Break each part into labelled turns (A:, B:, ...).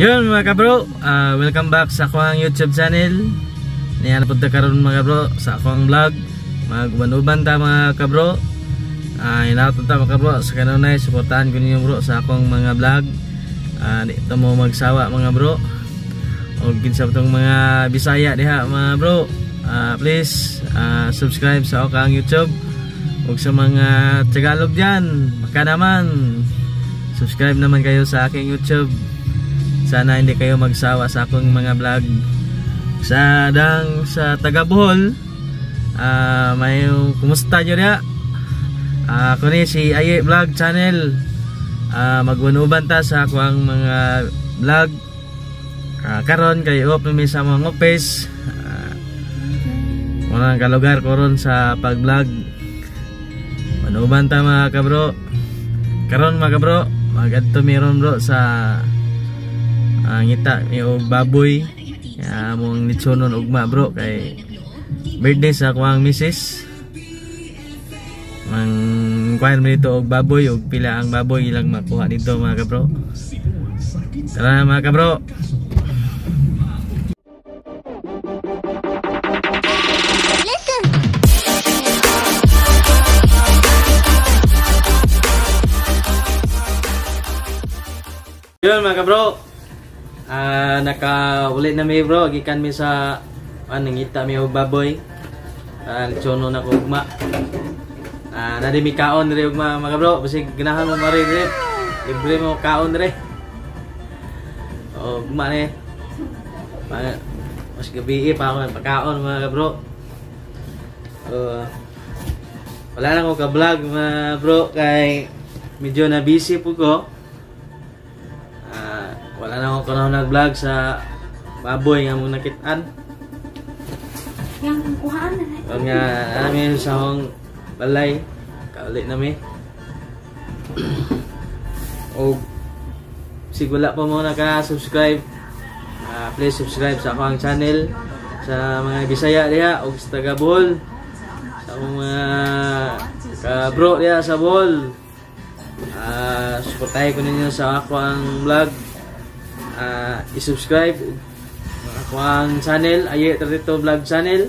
A: Yun mga kabro, welcome back sa akong YouTube channel. Niyan punta karon mga kabro sa akong vlog. Maguban-uban ta mga kabro. Inaot ta mga kabro sa kanunay, suportahan ko ninyo bro sa akong mga vlog. Di ta mo magsawa mga bro. Og kinsa tong mga Bisaya diha mga bro. Please subscribe sa akong YouTube. Og sa mga Tagalog diyan, baka naman subscribe naman kayo sa aking YouTube. Sana hindi kayo magsawa sa akong mga vlog. Sa dang sa taga Bohol, may kumusta nyo diha? Ako ni si Aye Vlog Channel. Magwanuban ta sa akong mga vlog. Karon kay off mi sa mga office. Walang kalugar ko ron sa pag-vlog. Wanuban ta mga kabro. Karon mga kabro, magadto mi ron bro sa ngita mi og baboy. Kaya among litsonon ugma bro kay birthday sa akong misis. Mang kuan mi dito og baboy og pila ang baboy ilang makuha dito mga kabro. Tara mga kabro. Yun mga kabro, nakauli na mi bro, gikan mi sa nangita mi og baboy. Litsono na ko ugma. Nadi mi kaon diri ugma mga kabro, basig ganahan mo mari diri. Libre mo kaon diri. O ugma ni. Mas gabi pa ako pagkaon mga kabro. Wala na ko ka-vlog mga bro kay medyo na busy po ko. Wala na akong kanang nag-vlog sa baboy nga mong nakitaan.
B: Yang kuhaan na.
A: Nga namin sa akong balay. Kauli nami. O sig wala pa mo naka-subscribe, please subscribe sa akong channel, sa mga Bisaya diha og sa taga Bohol, sa akong mga ka-bro diha sa Bohol. Suportahin ko ninyo sa akong vlog. I-subscribe ako ang channel, Aye 32 Vlog Channel.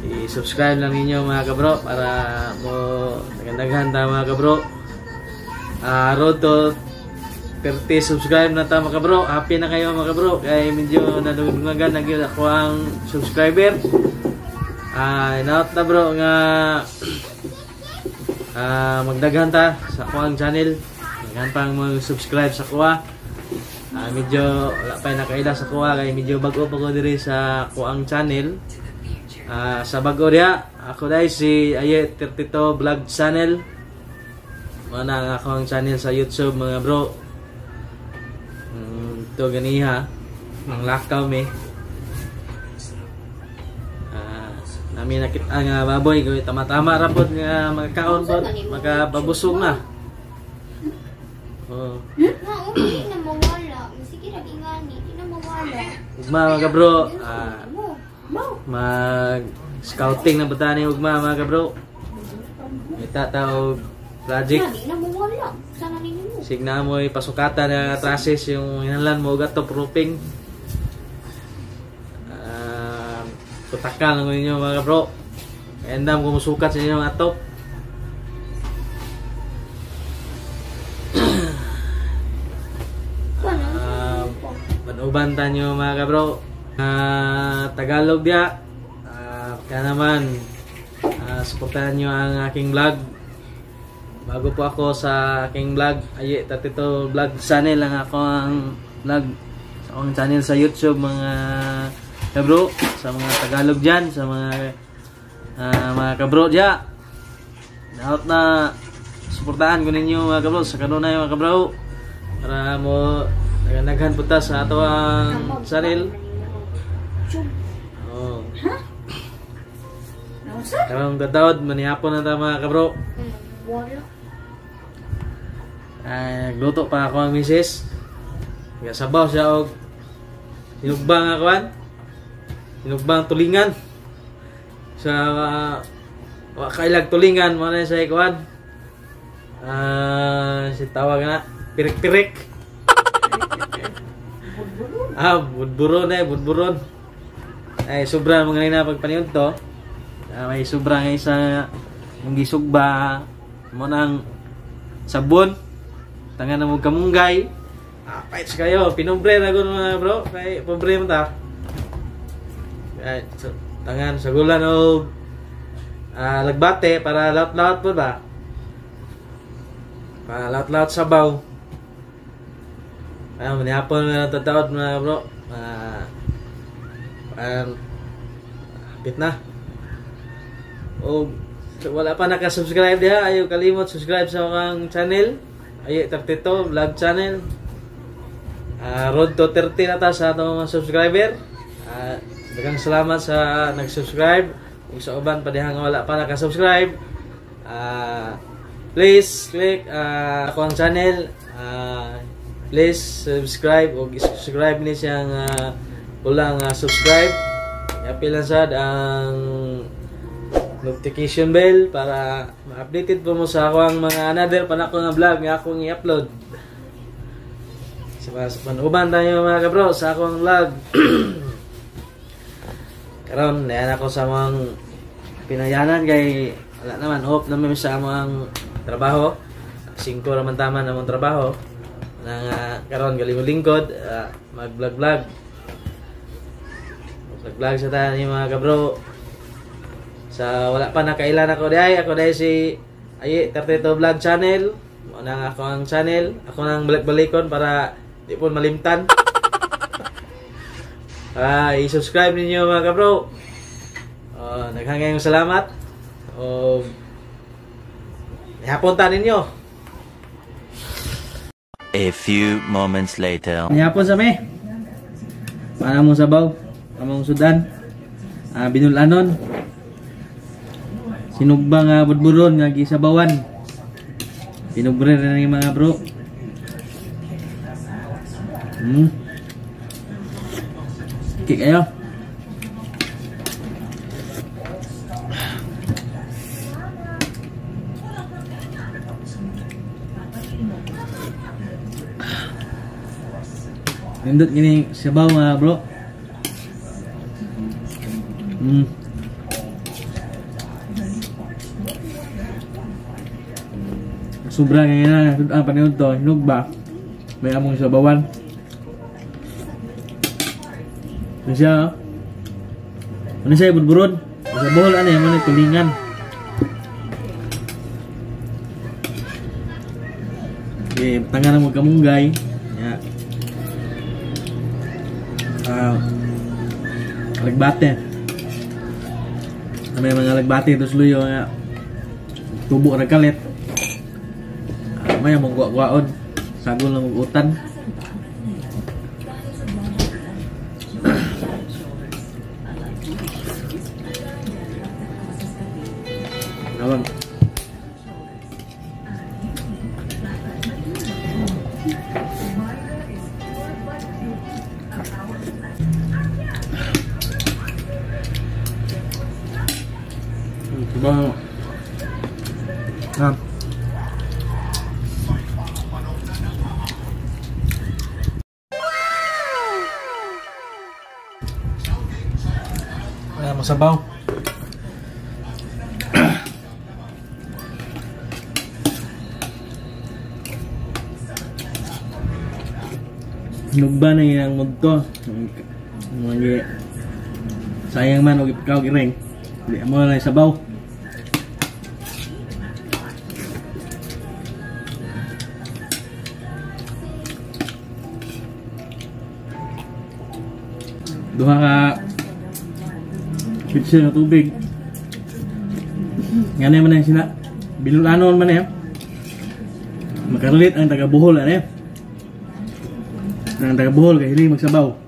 A: I-subscribe lang ninyo mga kabro para mo nagandaghan ta mga kabro. Road to 30 subscribe na ta mga kabro. Happy na kayo mga kabro kay medyo nadugnagan na gyud ako ang subscriber. Inaot na bro nga magdaghan ta sa ako ang channel. Daghan pang mag-subscribe sa kuha. Medyo wala pa nakaila sa kuha kay medyo bag-o pa ko diri sa kuang channel. Sa bag-o diha, ako dai si Aye 32 Vlog Channel. Mao na ang akong channel sa YouTube mga bro. Ito ganiha ang lakaw mi. Nami nakita nga baboy gawin tama-tama ra pod nga magkaon pod, makababusog na. Oh.
B: Na, okay na mawala. Sige ra gingani, di na mawala.
A: Ugma mga kabro, mag scouting na bata ni ugma mga kabro. Kita ta og project.
B: Di na mawala. Sana ninyo.
A: Signa mo pasukatan na trusses yung hinanlan mo gato proofing. Putakan lang ninyo mga kabro. Endam ko musukat sa inyong atop. Uban tanyo mga kabro. Tagalog diya. Kaya naman suportahan nyo ang aking vlog. Bago po ako sa aking vlog, Aye 32 Vlog Channel ang ako ang vlog sa akong channel sa YouTube mga kabro, sa mga Tagalog dyan, sa mga mga kabro diya. Dapat na suportahan ko ninyo mga kabro sa kanunay mga kabro para mo naghan po ta sa ato ang channel. Oh. Karong dadawd manihapon na ta mga kabro. Nagluto pa ako ang misis. Nagasabaw siya og sinugbang akuan. Sinugbang tulingan. Sa wa kailag tulingan mo na sa ikuan. Si tawag na. Pirik-pirik. Ah, budburon eh, budburon. Ay, sobra mga nina pagpaniud to. May sobra nga isa mong gisugba mo nang sabon. Tangan na mo kamunggay. Pahit kayo. Pinubre na ko mga bro. Kay pobre mo ta. Ay, so, tangan sagulan og lagbate para laut-laut po ba? Para laut-laut sabaw. Ay, manihapon na tataod mga bro. Hapit na. O wala pa naka-subscribe diha, ayo kalimot subscribe sa akong channel. Ayo 32 vlog channel. Road to 30 na ta sa atong mga subscriber. Daghang salamat sa nag-subscribe. Ug sa uban pa diha nga wala pa naka-subscribe, please click akong channel. Please subscribe o subscribe ni siyang pulang subscribe. Iapil lang sad ang notification bell para ma-updated po mo sa akong mga another pa nako nga vlog nga akong i-upload. Sa panuban tayo mga kabro sa akong vlog. Karon nayan ako sa mga pinayanan kay wala naman hope naman sa among trabaho. 5 raman tama namong trabaho. Nang karon galimod-lingkod, mag-vlog-vlog. Mag-vlog sa tayo mga kabro. Sa wala pa nakailan ako diay, ako diay si Ayi 32 Vlog Channel. Mao na ako ang channel. Ako nang balik-balikon para di po malimtan. I-subscribe ninyo mga kabro. Naghanggang salamat. Nihapon ta ninyo.
C: A few moments later.
A: Nihapon sa mi. Para mong sabaw, among sudan. Binulanon. Sinugba nga budburon nga gisabawan. Pinubre na ni mga bro. Okay kayo. Nindot gini sabaw mga bro. Sobra nga na ang paniud to, hinog ba? May among sabawan. Ano siya? Ano siya budburon? Sa bohol ano yan, ano tulingan. Okay, tanga na magkamunggay. Yeah. Lagbate. May mga lagbate ito sluyo nga. Tubo na kalit. May mong guwa-guwaon. Sagol na mag-utan. Nawang. Diba? Ah. Ayan, masabaw. Nugba na yung mugto. Sayang man og ikaw giring. Di mo na sabaw. Duha ka pitsil na tubig. Ngano man na sila bilulanon man eh. Makarelate ang taga Bohol ano eh. Ang taga Bohol kay hiling magsabaw.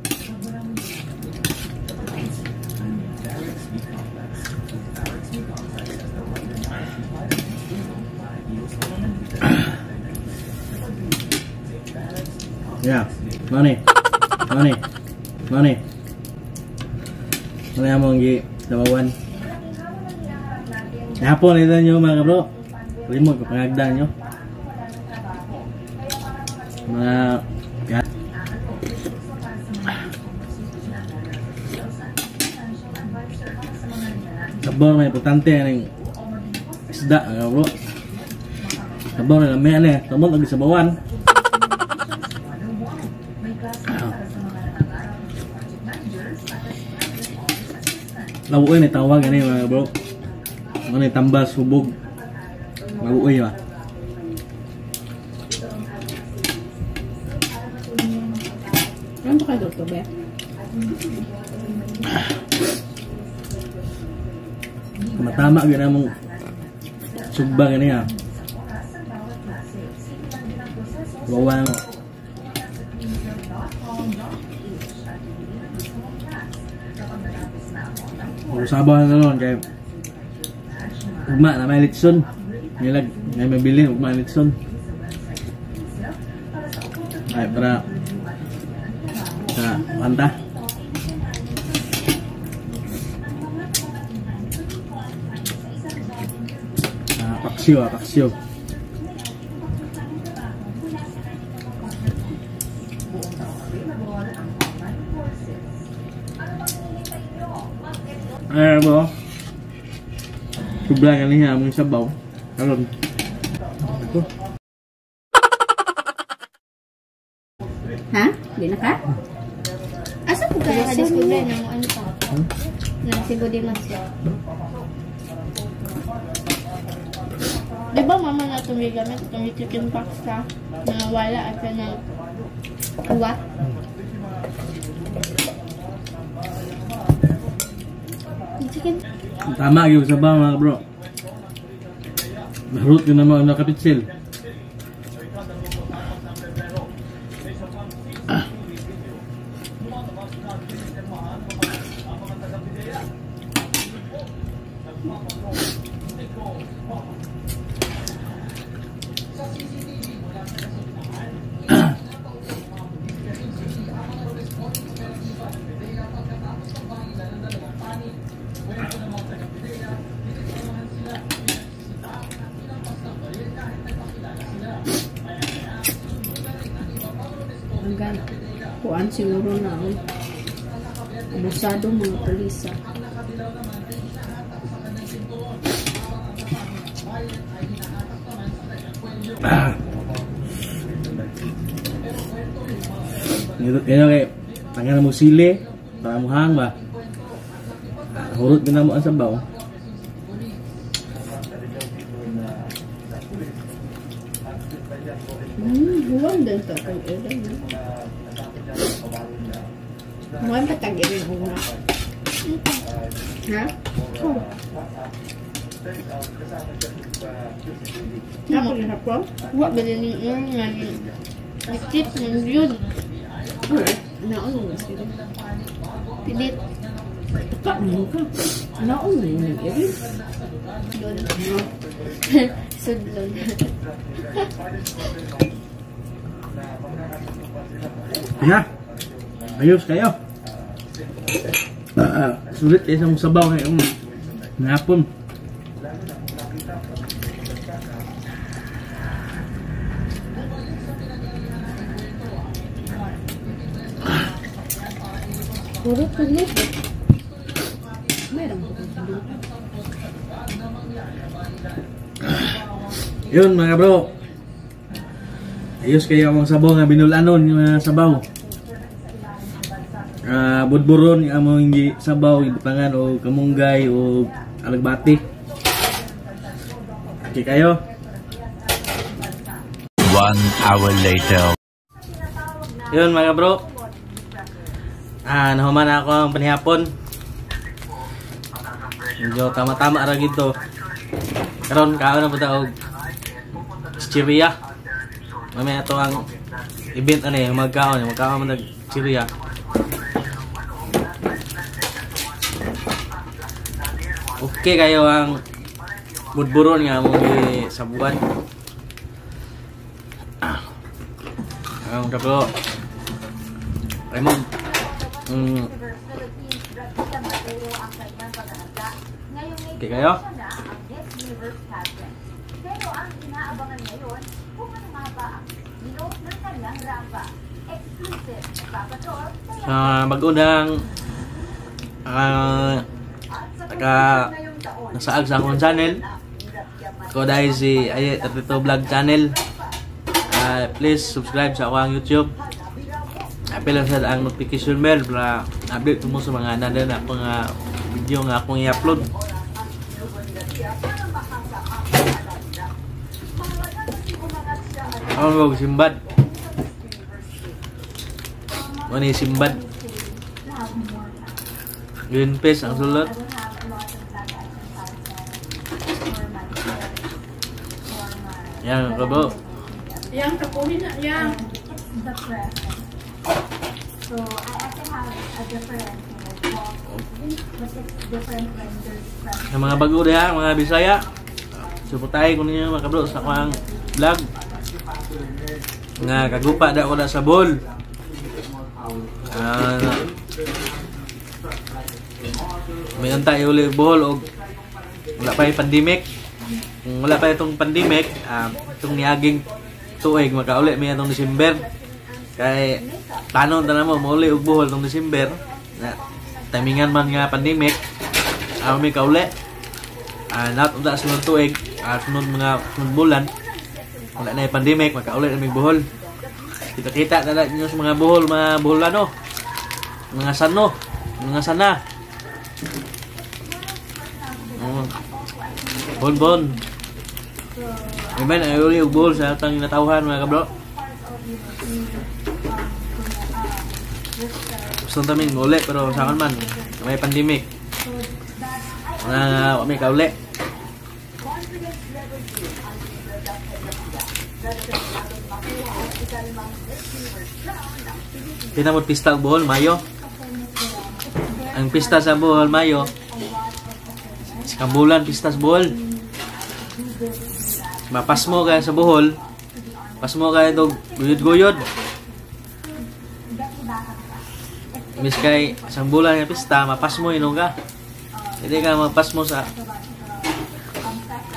A: Yeah, money, money, money. Wala mong gi sabawan. Hapon ito nyo mga bro. Limot kapangagda nyo. Mga sabaw na importante ning isda mga bro. Sabaw na lamay ani, samot lagi sabawan. Labuoy ni tawag ani mga bro. Ano ni tambas hubog. Labuoy ba.
D: Ano ba kayo dito ba?
A: Matama gyud among sugba gani ha. Bawa mo. Sabaw na nun kay ugma na may litson. Nilag may mabili ugma litson. Ay para sa panta. Paksiw, paksiw. Ay bro. Sobra kaniya among sabaw. Karon. Ito.
D: Ha? Di na ka?
B: Asa po kaya ka-discover na mo ano pa? Na si Budi Masyo.
E: Di ba mama na itong gigamit itong chicken pox ka? Nawala at yan ang
B: What? Chicken?
A: Tama yung sabaw mga bro. Nahrut yun naman ang nakapitsil.
D: Hanggang kuan siguro na abusado mga pulis.
A: Kaya kay tanggal mo sili para muhang ba. Hurot din na mo ang sabaw.
D: Huwag din to kang irin. Huwag patag irin una. Ha? Oh. Ako rin ako?
E: Huwag ba din yung nag-tip ng yun?
D: Naon nga sila.
E: Pilit.
D: Ka, ano ka? Naon na yun ang irin?
E: Lon. Sudlon.
A: Ya. Ayos kayo. Sulit kayo sa sabaw kayo. Napon.
E: Puro tuloy.
D: Meron ko.
A: Yun mga bro. Ayos kayo ang sabaw nga binulanon yung mga sabaw. Budburon yung among sabaw, ibutangan o kamunggay o alagbati. Okay kayo.
C: 1 hour later.
A: Yun mga bro. Nahuman na ako ang panihapon. Medyo tama-tama ra gito. Karon kaon na pud og chichirya. Mamaya ito ang event ano eh, magkaon man nag chichirya. Okay kayo ang budburon nga mo sabuan. Ang kaplo. Raymond. Okay kayo? Sa bago-unang taga nasaag sa akong channel ko dahil si Aye 32 Vlog Channel. Please subscribe sa akong YouTube. Apil lang sad ang notification bell para update mo sa mga nandun na akong video nga akong i-upload. Ako mag simbad. Ano yung simbad? Green peas ang sulot. Yan, kabo.
E: Yang, kapuhin na. Yang.
B: So, I actually have a different, but it's different when there's
A: Sa mga bago diha, mga Bisaya, suportahin ko ninyo mga kabro sa akong vlog. Nga kagupa da ko na sa Bohol. May tayo uli Bohol og wala pa yung pandemic. Kung wala pa itong pandemic, itong niaging tuig makauli may itong December. Kay plano ta na mo mauli og Bohol tong December. Na timingan man nga pandemic, may kauli. Not unta sunod tuig, sunod mga sunod bulan. Wala na yung pandemic, makauli na may Bohol. Kita-kita na lang ninyo sa mga Bohol, mga Boholano, mga sano, mga sana. Bon-bon. Amen, ay uli og Bohol sa atang natawhan mga kabro. Gusto namin uli pero sa akin man may pandemic. Mga may kauli. Kita mo pista og Bohol, Mayo. Ang pista sa Bohol, Mayo. Sa Kambulan, pista sa Bohol. Mapasmo kaya sa Bohol. Pasmo kaya itong guyod-guyod. Miss kay isang bulan nga pista, mapasmo inog ka. Hindi ka mapasmo sa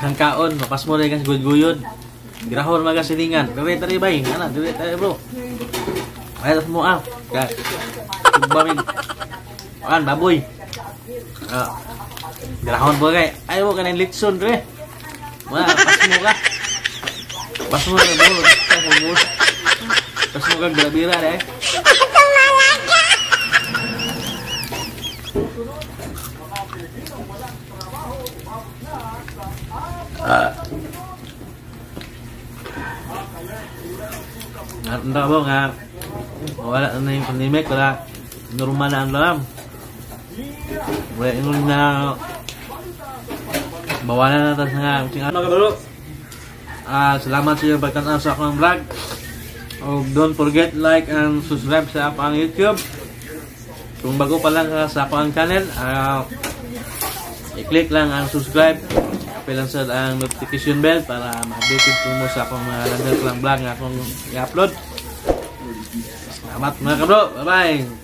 A: kangkaon, mapasmo rin ka sa guyod-guyod. Grahon mga silingan. Dere tari bay, ana, dere tari bro. Ay mo ah. Ka. Bamin. An baboy. Grahon po kay. Ay mo kanang litson dre. Wa, pasmo ka. Pasmo na bro. Pasmo ka grabira dai. Nga ba nga wala na yung pandemic, wala normal na ang alam. Wala yung na bawalan na tayo nga. Mga kabro, salamat sa inyong pagtanaw sa akong vlog. Oh, don't forget like and subscribe sa akong YouTube. Kung bago pa lang ka sa akong channel, i-click lang ang subscribe. Apil lang sa ang notification bell para ma-update mo sa akong mga random lang vlog na akong i-upload. Salamat mga kabro. Bye-bye.